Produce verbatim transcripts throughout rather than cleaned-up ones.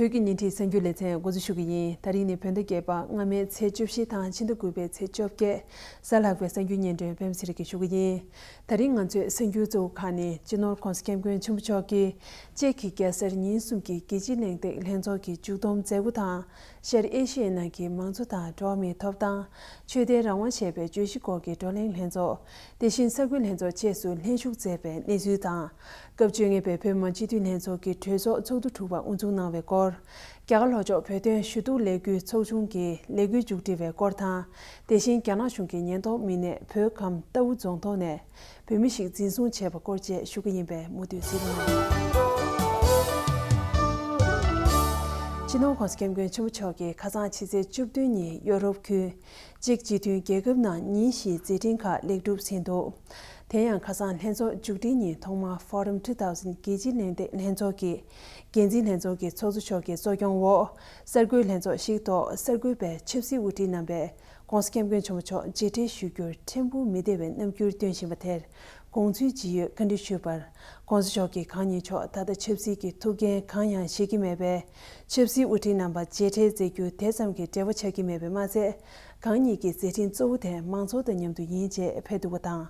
བོད་ཀྱི་ཉིན་རེའི་གསར་འགྱུར་ལེ་ཚན་འགོ་འཛུགས་ཞུ་གི་ཡིན། ད་རིང་ནི་བོད་ཟླ་བརྒྱད་པ་སྔ་མའི་ཚེས་བཅུ་བཞི་དང་ཕྱི་ཟླ་དགུ་པའི་ཚེས་བཅོ་བརྒྱད། གཟའ་ལྷག་པའི་གསར་འགྱུར་སྙན་སྒྲོན་པད་མ་ཚེ་རིང་གིས་ཞུ་གི་ཡིན། ད་རིང་ང་ཚོས་གསར་འགྱུར་གཙོ་བོ་ཁག་ནི། སྤྱི་ནོར་༸གོང་ས་༸སྐྱབས་མགོན་ཆེན་པོ་མཆོག་གིས་ཅེཀ་གི་རྒྱལ་སར་ཉིན་གསུམ་གྱི་རྒྱལ་སྤྱིའི་གླེང་སྟེགས་ལྷན་ཚོགས་ཀྱི་མཇུག་བསྡོམས་མཛད་སྒོ་དང་། ཤར་ཨེ་ཤི་ཡའི་ནང་གི་མང་གཙོ་དང་འགྲོ་བ་མིའི་ཐོབ་ཐང་། ཆོས་དད་རང་དབང་ཞེས་པའི་བརྗོད་གཞི་སྐོར་གྱི་བགྲོ་གླེང་ལྷན་ཚོགས། དེ་བཞིན་གསར་འགོད་ལྷན་ཚོགས་བཅས་སུ་ལྷན་ཞུགས་མཛད་པའི་གནས་ཚུལ་དང་། སྐབས་བཅོ་ལྔ་པའི་བོད་མི་མང་སྤྱི་འཐུས་ལྷན་ཚོགས་ཀྱི་གྲོས་ཚོགས་ཚོགས་འདུ་དྲུག་པ་དབུ་འཛུགས་གནང་བའི་སྐོར། རྒྱ་གར་ལྷོ་ཕྱོགས་བོད་དོན་ཞུ་གཏུག་ལས་འགུལ་ཚོགས་ཆུང་གི་ལས་འགུལ་མཇུག་སྒྲིལ་བའི་སྐོར་དང་། དེ་བཞིན་རྒྱ་ནག་གཞུང་གི་ཉེན་རྟོག་མི་སྣས་བོད་ཁམས་རྟའུ་རྫོང་ཐོག་ནས་བོད་མི་ཞིག་འཛིན་བཟུང་བྱས་པ་སྐོར་བཅས་ཞུ་གི་ཡིན་པས་མུ་མཐུད་གཟིགས་རོགས་གནང་། སྤྱི་ནོར་༸གོང་ས་༸སྐྱབས་མགོན་ཆེན་པོ་མཆོག་གིས་ཁ་སང་ཕྱི་ཚེས་བཅུ་བདུན་ཉིན་ཡོ་རོབ་ཁུལ། ཅེཀ་སྤྱི་མཐུན་རྒྱལ་ཁབ་ནང་ཉིན་བཞིའི་མཛད་འཕྲིན་ཁག་ལེགས་གྲུབ་ཟིན་འདུག་དེ་ཡང་ཁ་སང་ལྷན་ཚོགས་མཇུག་སྒྲིལ་ཉིན་ཐོག་མར་Forum two thousand རྒྱལ་སྤྱིའི་གླེང་སྟེགས་ལྷན་ཚོགས་ཀྱི་འགན་འཛིན་ལྷན་ཚོགས་ཀྱི་ཚོགས་གཙོ་མཆོག་གི་གཙོ་སྐྱོང་འོག་གསར་འགོད་ལྷན་ཚོགས་ཤིག་ཐོག་གསར་འགོད་པའི་ཆབ་སྲིད་དབུ་ཁྲིད་རྣམ་པས་༸གོང་ས་༸སྐྱབས་མགོན་ཆེན་པོ་མཆོག་མཇལ་འཕྲད་ཞུ་རྒྱུར་ཕྲན་བུ་མི་བདེ་བའི་རྣམ་འགྱུར་སྟོན་བཞིན་པ་དེར་དགོངས་ཚུལ་ཇི་ཡོད་བཀའ་འདྲི་ཞུས་པར། ༸གོང་ས་མཆོག་གིས་གང་ཉིད་མཆོག་ད་ལྟ་ཆབ་སྲིད་ཀྱི་ཐུགས་འགན་གང་ཡང་བཞེས་ཀྱི་མེད་པས། ཆབ་སྲིད་དབུ་ཁྲིད་རྣམ་པ་མཇལ་འཕྲད་མཛད་རྒྱུ་དེ་ཙམ་གྱི་འབྲེལ་བ་ཆགས་ཀྱི་མེད་པས་མ་ཚད། གང་ཉིད་ཀྱི་མཛད་འཕྲིན་གཙོ་བོ་དེ་མང་ཚོགས་དང་མཉམ་དུ་ཡིན་ཅེས་ཕེབས་འདུག་པ་དང་།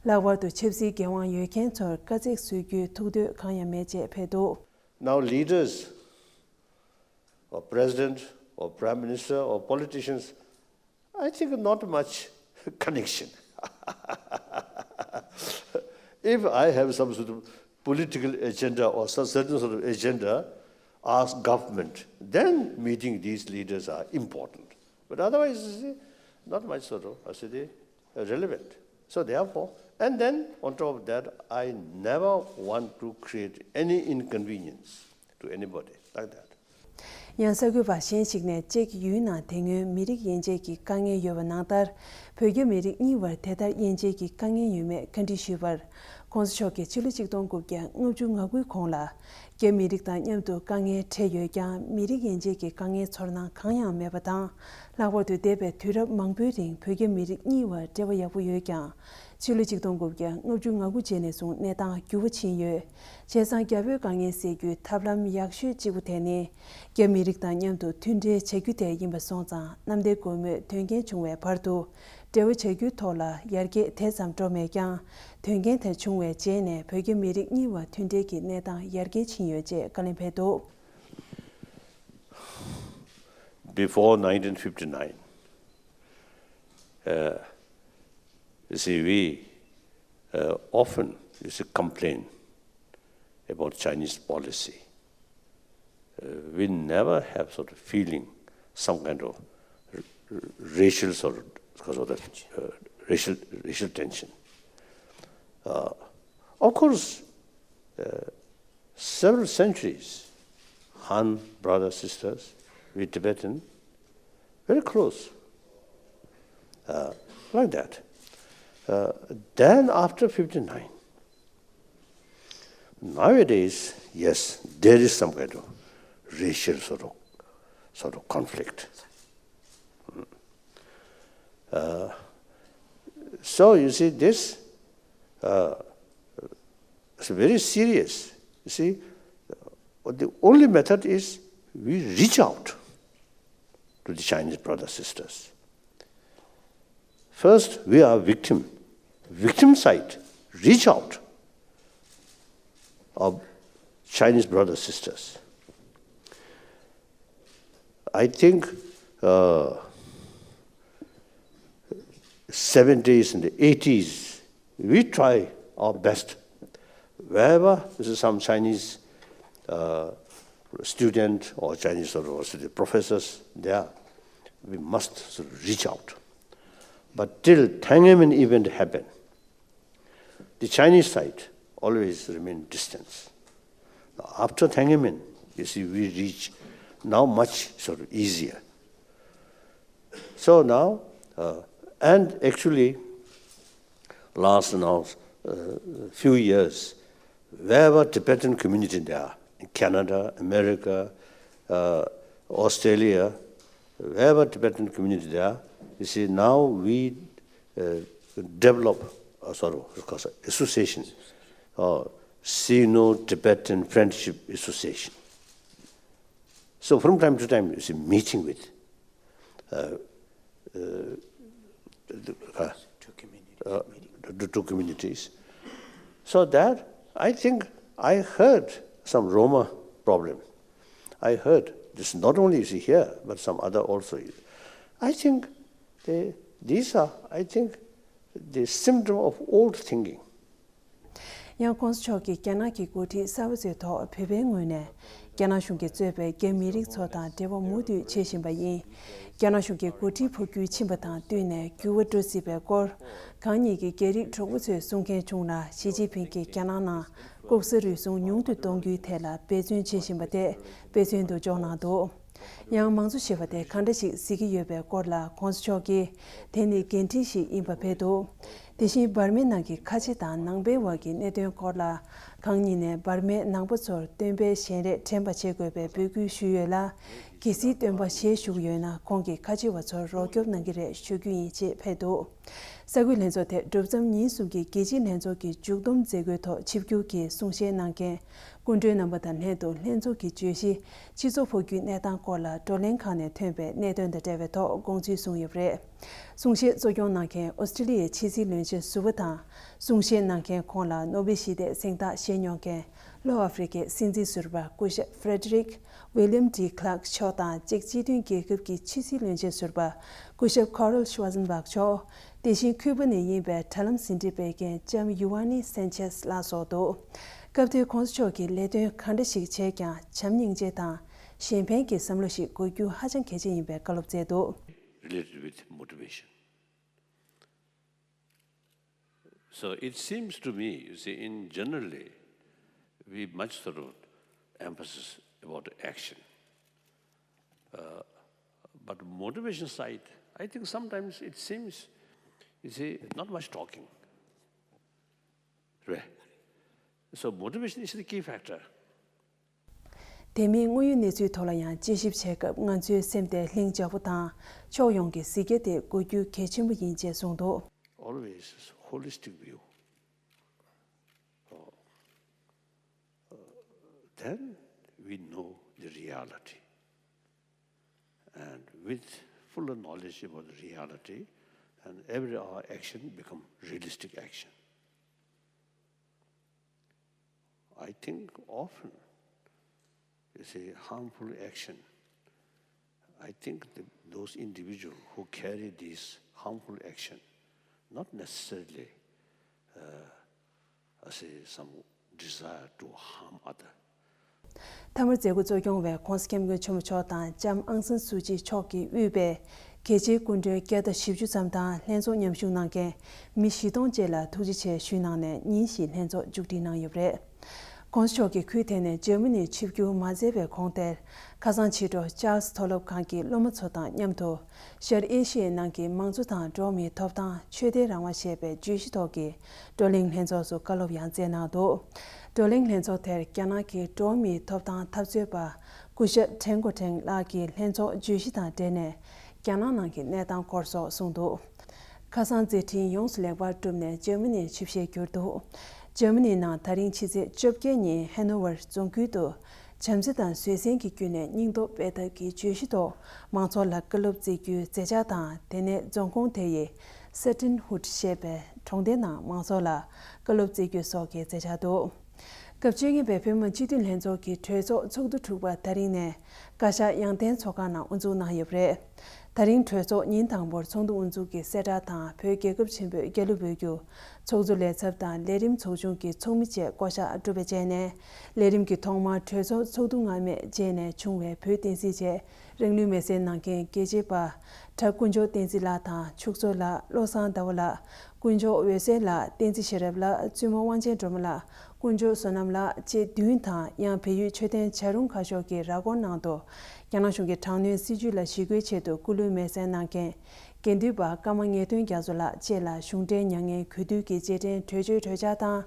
ལྷག་པར་དུ་ཆབ་སྲིད་འགན་དབང་ཡོད་མཁན་ཚོར་དཀའ་ཚེགས་བཟོ་རྒྱུའི་ཐུགས་འདོད་གང་ཡང་མེད་ཅེས་ཕེབས་འདུག Now, leaders or president or prime minister or politicians, I think not much connection. If I have some sort of political agenda or some certain sort of agenda as government, then meeting these leaders are important. But otherwise, you see, not much sort of, I say, relevant. So therefore, and then on top of that, I never want to create any inconvenience to anybody like that. ཡང་གསར་འགོད་པ་གཞན་ཞིག་ནས་ཅེཀ་ཡུལ་ནང་དེ་སྔོན་མི་རིགས་དབྱེ་འབྱེད་ཀྱི་དཀའ་ངལ་ཡོད་པ་ནང་ལྟར། བོད་རྒྱ་མི་རིགས་གཉིས་བར་དེ་ལྟར་དབྱེ་འབྱེད་ཀྱི་དཀའ་ངལ་ཡོད་མེད་བཀའ་འདྲི་ཞུས་པར། ༸གོང་ས་མཆོག་གིས་ཕྱི་ལོ་ཆིག་སྟོང་དགུ་བརྒྱ་ལྔ་བཅུ་ང་དགུའི་གོང་ལ། རྒྱ་མི་རིགས་དང་མཉམ་དུ་དཀའ་ངལ་འཕྲད་ཡོད་ཀྱང་། མི་རིགས་དབྱེ་འབྱེད་ཀྱི་དཀའ་ངལ་ཚོར་སྣང་གང་ཡང་མེད་པ་དང་། ལྷག་པར་དུ་འདས་པའི་དུས་རབས་མང་པོའི་རིང་བོད་རྒྱ་མི་རིགས་གཉིས་བར་འབྲེལ་བ་ཡག་པོ་ཡོད་ཀྱང་། ཕྱི་ལོ་ཆིག་སྟོང་དགུ་བརྒྱ་ལྔ་བཅུ་ང་དགུ་རྗེས་ནས་བཟུང་གནས་སྟངས་འགྱུར་བ་ཕྱིན་ཡོད། བྱས་ཙང་རྒྱ་བོད་དཀའ་ངལ་སེལ་རྒྱུའི་ཐབས་ལམ་ཡག་ཤོས་གཅིག་པུ་དེ་ནི། རྒྱ་མི་རིགས་དང་མཉམ་དུ་མཐུན་འབྲེལ་བྱ་རྒྱུ་དེ་ཡིན་པ་སོང་ཙང་། གནམ་བདེ་སྒོ་མོས་དོན་རྐྱེན་བྱུང་བའི་བར་དུ། འབྲེལ་བ་བྱ་རྒྱུའི་ཐོག་ལ་ཡར་རྒྱས་དེ་ཙམ་འགྲོ་མེད་ཀྱང་། དོན་རྐྱེན་དེ་བྱུང་བའི་རྗེས་ནས་བོད་རྒྱ་མི་རིགས་གཉིས་བར་མཐུན་འབྲེལ་གྱི་གནས་སྟངས་ཡར་རྒྱས་ཕྱིན་ཡོད་ཅེས་བཀའ་ལན་ཕེབས་འདུག Before nineteen fifty-nine, uh, you see, we uh, often, you see, complain about Chinese policy. Uh, we never have sort of feeling some kind of r- r- racial sort of, sort of uh, racial racial tension. Uh, of course, uh, several centuries, Han brothers sisters with Tibetan, very close, uh, like that. Uh, then after fifty-nine, nowadays, yes, there is some kind of racial sort of, sort of conflict. Uh, so you see, this uh, is very serious. You see, the only method is we reach out to the Chinese brothers sisters. First, we are victim. Victim side, reach out of Chinese brothers sisters. I think uh, seventies and eighties, we try our best. Wherever this is some Chinese uh, student or Chinese university professors there, we must sort of reach out. But till Thangamin event happened, the Chinese side always remain distance. Now, after Thangamin, you see, we reach now much sort of easier. So now, uh, and actually, last now uh, few years, wherever Tibetan community there, in Canada, America, uh, Australia, wherever Tibetan community there, you see, now we uh, develop a sort of association, uh, Sino-Tibetan Friendship Association. So from time to time, you see, meeting with uh, uh, the, uh, uh, the two communities. So that I think I heard some Roma problem. I heard this not only is here, but some other also. I think they, these are, I think, the symptom of old thinking. ཡང་༸གོང་ས་མཆོག་གིས་རྒྱ་ནག་གི་འགོ་ཁྲིད་གསར་པ་ཚོའི་ཐོག་བོད་པའི་ངོས་ནས་རྒྱ་ནག་གཞུང་གིས་གཙོས་པའི་རྒྱ་མི་རིགས་ཚོ་དང་འབྲེལ་བ་མུ་མཐུད་བྱེད་བཞིན་པ་ཡིན། རྒྱ་ནག་གཞུང་གི་འགོ་ཁྲིད་འཕོ་འགྱུར་ཕྱིན་པ་དང་བསྟུན་ནས་འགྱུར་བ་འགྲོ་སྲིད་པའི་སྐོར། གང་ཉིད་ཀྱི་རྒྱ་རིགས་གྲོགས་པོ་ཚོས་གསུང་མཁན་བྱུང་ན། ཞི་ཅིན་ཕིང་གིས་རྒྱ་ནག་ནང་ལྐོག་ཟ་རུལ་སུངས་ཉུང་དུ་གཏོང་རྒྱུའི་ཐད་ལ་འབད་བརྩོན་བྱེད་བཞིན་པ་དེ་དཔེ་མཚོན་དུ་འཇོག་གནང་འདུག་ཡང་མང་གཙོ་ཞེས་པ་དེ་ག་འདྲ་ཞིག་གཟིགས་ཀྱི་ཡོད་པའི་སྐོར་ལ་༸གོང་ས་མཆོག་གིས། དེ་ནི་འགན་འཁྲི་ཞིག་ཡིན་པ་འབད་འདུག་དེ་བཞིན་འབར་མའི་ནང་གི་ཁ་ཆེ་དང་ནང་པའི་བར་གྱི་གནད་དོན་སྐོར་ལ། གང་ཉིད་ནས་འབར་མའི་ནང་པ་ཚོར་སྟོན་པའི་བཞིན་རས་དྲན་པ་བྱེད་དགོས་པའི་འབོད་སྐུལ་ཞུས་ཡོད་ལ། གལ་སྲིད་སྟོན་པ་ཞལ་བཞུགས་ཡོད་ན་ཁོང་གིས་ཁ་ཆེ་བ་ཚོར་རོགས་སྐྱོབ་གནང་གི་རེད་ཞུ་རྒྱུ་ཡིན་ཅེས་ཕེབས་འདུག་ས་ཁུལ་ལྷན་ཚོགས་དེ་གྲུབ་མཚམས་ཉིན་གསུམ་གྱི་རྒྱལ་སྤྱིའི་ལྷན་ཚོགས་ཀྱི་མཇུག་བསྡོམས་མཛད་སྒོའི་ཐོག་ཆིབས་བསྒྱུར་གྱིས་གསུང་བཤད་གནང་མཁན་སྐུ་མགྲོན་རྣམ་པ་དང་ལྷན་དུ་ལྷན་ཚོགས་ཀྱི་བརྗོད་གཞི་སྤྱི་ཚོགས་འཕོ་འགྱུར་གནས་སྟངས་སྐོར་ལ་བགྲོ་གླེང་ཁང་ནས་ཐོན་པའི་གནད་དོན་དང་འབྲེལ་བའི་ཐོག་དགོངས་ཚུལ་གསུངས་ཡོད་པ་རེད། གསུང་བཤད་གཙོ་སྐྱོང་གནང་མཁན་ཨོ་སི་ཀྲི་ལི་ཡའི་ཕྱི་སྲིད་བློན་ཆེན་ཟུར་པ་དང་། གསུང་བཤད་གནང་མཁན་ཁོང་ལ་ནོ་བེལ་ཞི་བདེའི་གཟེངས་རྟགས་བཞེས་མྱོང་མཁན་ལྷོ་ཨ་ཧྥེ་རི་ཁའི་སྲིད་འཛིན་ཟུར་པ་སྐུ་ཞབས་Frederick William de Klerk མཆོག་དང་ཅེཀ་སྤྱི་མཐུན་རྒྱལ་ཁབ་ཀྱི་ཕྱི་སྲིད་བློན་ཆེན་ཟུར་པ་སྐུ་ཞབས་Karl Schwarzenbach མཆོག་དེ་བཞིན་ཁུ་པ་ནས་ཡིན་པའི་དྲ་ལམ་ཟིན་བྲིས་སྤེལ་མཁན་ལྕམ་Giovanni Sanchez ལ་སོགས་འདུག་སྐབས་དེར་༸གོང་ས་མཆོག་གིས་ལས་དོན་ག་འདྲ་ཞིག་བྱས་ཀྱང་བྱམས་སྙིང་རྗེ་དང་གཞན་ཕན་གྱི་བསམ་བློ་ཞིག་དགོས་རྒྱུ་ཧ་ཅང་གལ་ཆེ་ཡིན་པའི་བཀའ་སློབ་སྩལ་འདུག related with motivation. So it seems to me, you see, in generally, we much sort of emphasis about action. Uh, but motivation side, I think sometimes it seems, you see, not much talking. Right? So motivation is the key factor. དེ་མིན་དངོས་ཡོད་གནས་ཚུལ་ཐོག་ལ་ཡང་དཔྱད་ཞིབ་བྱེད་སྐབས་ང་ཚོའི་སེམས་དེ་ལྷིང་འཇགས་པོ་དང་ཕྱོགས་ཡོངས་ཀྱི་གཟིགས་རྒྱ་དེ་དགོས་རྒྱུ་གལ་ཆེན་པོ་ཡིན་ཅེས་གསུངས་འདུག Always holistic view. Uh, then we know the reality. And with fuller knowledge about the reality, and every our action become realistic action. I think often, you see, harmful action, I think the, those individuals who carry this harmful action, not necessarily, uh, I say, some desire to harm other. མཐའ་མར་མཛད་སྒོ་གཙོ་སྐྱོང་བས་༸གོང་ས་༸སྐྱབས་མགོན་ཆེན་པོ་མཆོག་དང་ལྕམ་ཨང་སན་སུའུ་ཅི་མཆོག་གིས་དབུས་པའི་གལ་ཆེའི་སྐུ་མགྲོན་བརྒྱ་དང་བཞི་བཅུ་ཙམ་དང་ལྷན་ཚོགས་མཉམ་ཞུགས་གནང་མཁན་མི་བཞི་སྟོང་བཅས་ལ་ཐུགས་རྗེ་ཆེ་ཞུས་གནང་ནས་ཉིན་བཞིའི་ལྷན་ཚོགས་མཇུག་སྒྲིལ་གནང་ཡོད་པ་རེད། ༸གོང་ས་མཆོག་གིས་ཁུལ་དེ་ནས་འཇར་མ་ནིར་ཆིབས་བསྒྱུར་མ་མཛད་པའི་གོང་དེར་ཁ་སང་ཕྱི་དྲོ་ཅཱལ་སི་མཐོ་སློབ་ཁང་གི་སློབ་མ་ཚོ་དང་མཉམ་དུ་ཤར་ཨེ་ཤི་ཡའི་ནང་གི་མང་གཙོ་དང་འགྲོ་བ་མིའི་ཐོབ་ཐང་ཆོས་དད་རང་དབང་ཞེས་པའི་བརྗོད་གཞི་ཐོག་གི་བགྲོ་གླེང་ལྷན་ཚོགས་སུ་བཀའ་སློབ་ཡང་སྩལ་གནང་འདུག་བགྲོ་གླེང་ལྷན་ཚོགས་དེར་རྒྱ་ནག་གི་འགྲོ་བ་མིའི་ཐོབ་ཐང་འཐབ་རྩོད་པ་སྐུ་ཞབས་ཁྲེན་གོ་ཁྲེན་ལགས་ཀྱིས་ལྷན་ཚོགས་བརྗོད་གཞི་དང་འབྲེལ་ནས་རྒྱ་ནག་ནང་གི་གནས་སྟངས་སྐོར་སོགས་གསུངས་འདུག་ཁ་སང་མཛད་འཕྲིན་ཡོངས་སུ་ལེགས་པར་གྲུབ་ནས་འཇར་མ་ནིར་ཆིབས་ཞལ་གྱུར་འདུག་འཇར་མ་ནི་ནང་ད་རིང་ཕྱི་ཚེས་བཅོ་བརྒྱད་ཉིན་ཧེ་ནོ་ཝར་རྫོང་ཁུལ་དུ་བྱམས་བརྩེ་དང་བཟོད་བསྲན་གྱི་བརྒྱུད་ནས་སྙིང་སྟོབས་སྤེལ་ཐབས་ཀྱི་བརྗོད་གཞི་ཐོག་མང་ཚོགས་ལ་བཀའ་སློབ་སྩལ་རྒྱུའི་མཛད་འཆར་དང་། དེ་ནས་རྫོང་ཁོངས་དེ་ཡི་སེ་ཏིན་ཧུད་ཞེས་པའི་གྲོང་སྡེ་ནང་མང་ཚོགས་ལ་བཀའ་སློབ་སྩལ་རྒྱུ་སོགས་ཀྱི་མཛད་འཆར་འདུག་སྐབས་བཅོ་ལྔ་པའི་བོད་མི་སྤྱི་འཐུས་ལྷན་ཚོགས་ཀྱི་གྲོས་ཚོགས་ཚོགས་འདུ་དྲུག་པ་ད་རིང་ནས་བཀའ་ཤག་ཡང་སྟེང་ཚོགས་ཁང་ནང་དབུ་འཛུགས་གནང་ཡོད་པ་རེད། ད་རིང་གྲོས་ཚོགས་ཉིན་དང་པོར་ཚོགས་འདུ་དབུ་འཛུགས་ཀྱི་གསལ་བསྒྲགས་དང་བོད་རྒྱལ་ཁབ་ཆེན་པོའི་རྒྱལ་གླུ་འབོད་རྒྱུ། ཚོགས་གཙོ་ལས་ཚབ་དང་ལས་རིམ་ཚོགས་ཆུང་གི་ཚོགས་མི་བཅས་བསྐོ་གཞག་གྲུབ་པའི་རྗེས་ནས། ལས་རིམ་གྱི་ཐོག་མར་གྲོས་ཚོགས་ཚོགས་འདུ་སྔ་མའི་རྗེས་ནས་བྱུང་བའི་བོད་བསྟན་སྲིད་ཆེད་རིང་ལུགས་མེ་སྲེག་གནང་མཁན་རྒྱལ་གཅེས་པ་གྲྭ་དཀོན་མཆོག་བསྟན་འཛིན་ལགས་དང་ཕྱུག་ཚོ་ལགས། བློ་བཟང་ཟླ་བ་ལགས། དཀོན་མཆོག་འོད་ཟེར་ལགས། བསྟན་འཛིན་ཤེས་རབ་ལགས། བཙུན་མོ་དབང་ཆེན་སྒྲོལ་མ་ལགས། དཀོན་མཆོག་བསོད་ནམས་ལགས་བཅས་བདུན་དང་། ཡང་བལ་ཡུལ་མཆོད་རྟེན་བྱ་རུང་ཁ་ཤོར་གྱི་ར་སྐོར་ནང་དུ་རྒྱ་ནག་གཞུང་གི་དྲག་གནོན་སྲིད་བྱུས་ལ་ཞི་རྒོལ་ཆེད་དུ་སྐུ་ལུས་མེར་སྲེག་གནང་མཁན་དགེ་འདུན་པ་ཀརྨ་ངེས་དོན་རྒྱ་མཚོ་ལགས་བཅས་ལ་གཞུང་འབྲེལ་མྱ་ངན་གུས་འདུད་ཀྱི་རྗེས་དྲན་གྲོས་ཆོད་གྲོས་འཆར་དང་།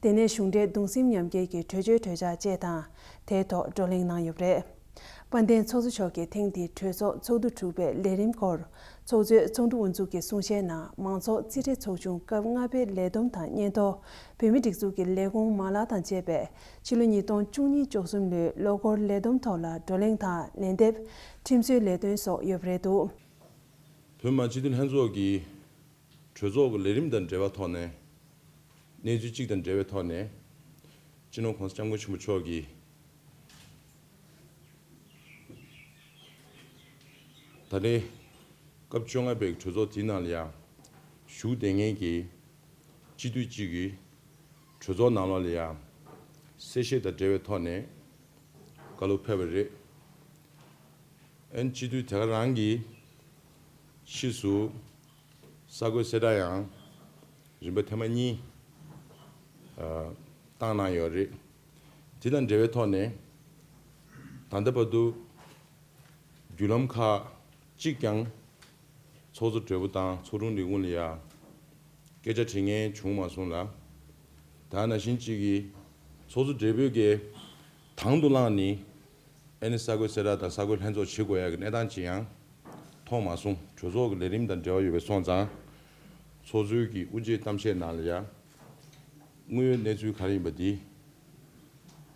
དེ་ནས་གཞུང་འབྲེལ་གདུང་སེམས་མཉམ་སྐྱེད་ཀྱི་གྲོས་ཆོད་གྲོས་འཆར་བཅས་དང་དེའི་ཐོག་བགྲོ་གླེང་གནང་ཡོད་པ་རེད། དཔལ་ལྡན་ཚོགས་གཙོ་མཆོག་གིས་ཐེངས་འདིའི་གྲོས་ཚོགས་ཚོགས་དུས་དྲུག་པའི་ལས་རིམ་སྐོར། ཚོགས་གཙོས་ཚོགས་འདུ་དབུ་འཛུགས་ཀྱི་གསུང་བཤད་ནང་མང་ཚོགས་རྩིས་ཁྲའི་ཚོགས་ཆུང་སྐབས་ལྔ་པའི་ལས་བསྡོམས་དང་སྙན་ཐོ། བོད་མིའི་སྒྲིག་འཛུགས་ཀྱི་ལས་ཁུངས་མ་ལག་དང་བཅས་པའི་ཕྱི་ལོ་ཉིས་སྟོང་བཅུ་གཉིས་བཅུ་གསུམ་ལོའི་ལོ་འཁོར་ལས་བསྡོམས་ཐོག་ལ་བགྲོ་གླེང་དང་ལན་འདེབས། ཁྲིམས་བཟོའི་ལས་དོན་སོགས་ཡོད་པ་རེད་འདུག་བོད་མི་མང་སྤྱི་འཐུས་ལྷན་ཚོགས་ཀྱི་གྲོས་ཚོགས་ཀྱི་ལས་རིམ་དང་འབྲེལ་བའི་ཐོག་ནས། གནས་ཚུལ་གཅིག་དང་འབྲེལ་བའི་ཐོག་ནས། སྤྱི་ནོར་༸གོང་ས་༸སྐྱབས་མགོན་ཆེན་པོ་མཆོག་གིས། ད་རེས་སྐབས་བཅོ་ལྔ་པའི་གྲོས་ཚོགས་དེའི་ནང་ལ་ཡང་ཞུགས་བསྡད་མཁན་གྱི་སྤྱི་འཐུས་གཅིག་གིས་གྲོས་ཚོགས་ནང་ལོགས་ལ་ཡང་གསལ་བཤད་དང་འབྲེལ་བའི་ཐོག་ནས་བཀའ་སློབ་ཕེབས་པ་རེད། ཨན་སྤྱི་འཐུས་དེ་ག་རང་གིས་ཕྱིས་སུ་གསར་འགོད་གསལ་བསྒྲགས་ཡང་རིམ་པ་ཐེངས་མ་གཉིས་ཨ་བཏང་གནང་ཡོད་རེད། དེ་དང་འབྲེལ་བའི་ཐོག་ནས་ད་ལྟ་བར་དུ་བརྒྱུད་ལམ་ཁག་གཅིག་ཀྱང་ཚོགས་གཙོ་སྦྲེལ་པོ་དང་ཚོགས་དྲུང་ལས་ཁུངས་ལ་ཡང་སྐད་ཆ་དྲི་མཁན་བྱུང་མ་སོང་ལ། ད་ནང་བཞིན་གཅིག་གིས་ཚོགས་གཙོ་སྦྲེལ་པོས་ཀྱི་དང་དུ་བླངས་ནས་ཨ་ནི་གསར་འགོད་གསལ་བསྒྲགས་དང་གསར་འགོད་ལྷན་ཚོགས་བྱེད་དགོས་ཡ་གི་གནས་སྟངས་ཅིག་ཡང་མཐོང་མ་སོང་། གྲོས་ཚོགས་ཀྱི་ལས་རིམ་དང་འབྲེལ་བ་ཡོད་པའི་སོང་ཙང་། ཚོགས་གཙོའི་གི་དབུ་འབྱེད་གཏམ་བཤད་ནང་ལ་ཡང་དངོས་ཡོད་གནས་ཚུལ་ག་རེ་ཡིན་པ་འདི་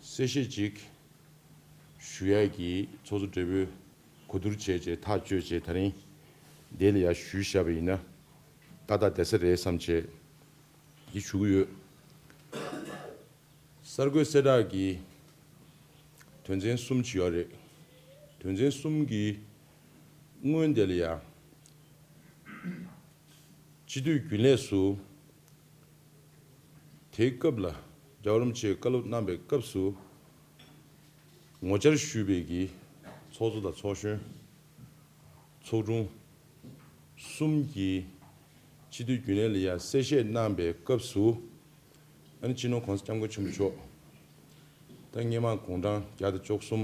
གསལ་བཤད་ཅིག་ཞུ་ཡ་གི་ཚོགས་གཙོ་སྦྲེལ་པོས་གོ་བསྡུར་བྱས་རྗེས་ཐག་གཅོད་བྱས་ད་རིང་དེ་ལ་ཡ་ཞུས་བཞག་པ་ཡིན་ན་ཏག་ཏག་བསྡད་ས་རེད་བསམ་བྱས་འདི་ཞུ་གི་ཡོད། གསར་འགོད་གསལ་བསྒྲགས་ཀྱི་དོན་ཚན་གསུམ་ཅིག་ཡོད་རེད། དོན་ཚན་གསུམ་གྱི་སྔོན་དེ་ལ་ཡ་སྤྱི་འཐུས་རྒྱུན་ལས་སུ་དེའི་སྐབས་ལ་རྒྱལ་བ་རིན་པོ་ཆེས་བཀའ་སློབ་གནང་པའི་སྐབས་སུ་ངོ་བཅར་ཞུས་པའི་གི་ཚོགས་གཙོ་དང་ཚོགས་གཞོན། ཚོགས་དྲུང་གསུམ་གྱིས་སྤྱི་འཐུས་རྒྱུན་ལས་ལ་ཡང་གསལ་བཤད་གནང་པའི་སྐབས་སུ། ཨ་ནི་སྤྱི་ནོར་༸གོང་ས་༸སྐྱབས་མགོན་ཆེན་པོ་མཆོག་ད་སྔོན་མ་དགུང་གྲངས་བརྒྱ་དང་བཅུ་གསུམ་